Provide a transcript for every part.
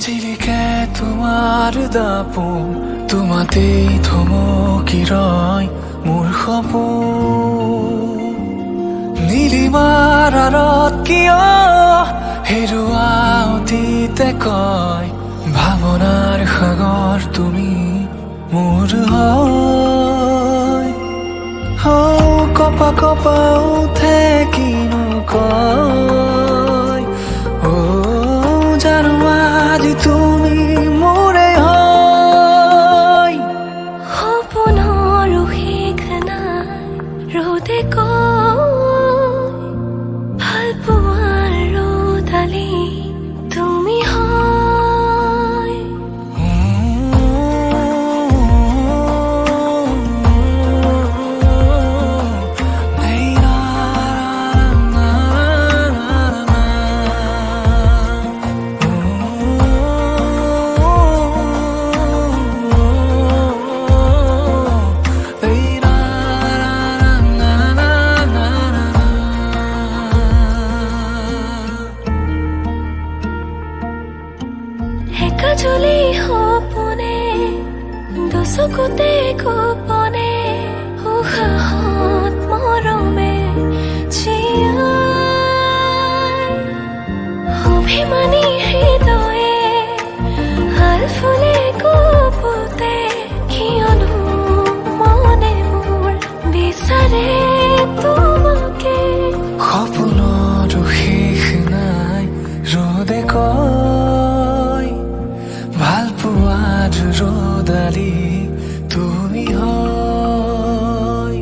জিলিকে তোমাৰ দাপোন, তোমাতেই থমকি ৰয় মোৰ সপোন। নীলিমাৰ আঁৰত কিয় হেৰুৱা অতীতে কয়, ভাৱনাৰ সাগৰ তুমি মোৰ হয়। কপা কপা উঠে কিনো কয়, অ জানো আজি তুমি মোৰে হয়। সপোনৰো শেষ নাই, ৰ'দে কয় ভালপোৱাৰ ৰ'দালি তুমি হয়। একাজলি সপোনে দুচকুতে গোপনে উশাহত মৰমে জীয়াই, অভিমানী হৃদয়ে আলফুলে গুপুতে কিয়নো মনে মোৰ বিচাৰে তোমাকে। সপোনৰো শেষ নাই, ৰ'দে কয় ভালপোৱাৰ ৰ'দালি তুমি হয়।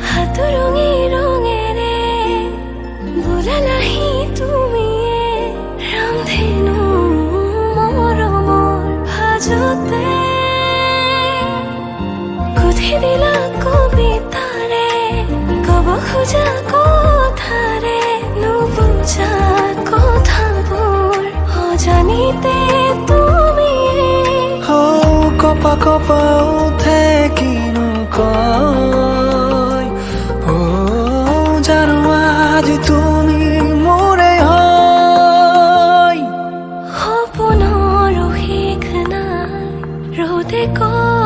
সাতোৰঙী ৰঙেৰে বোলালাহি তুমিয়ে ৰামধেনু মৰমৰ ভাজতে, গুঠি দিলা কবিতাৰে কব খোজা কথাৰে নুবুজা কথাবোৰ অজানিতে তুমিয়ে। কপা কপা উঠে কিনো কয়, অ জানো আজি তুমি মোৰে হয়। সপোনৰো শেষ নাই, ৰ'দে কয়।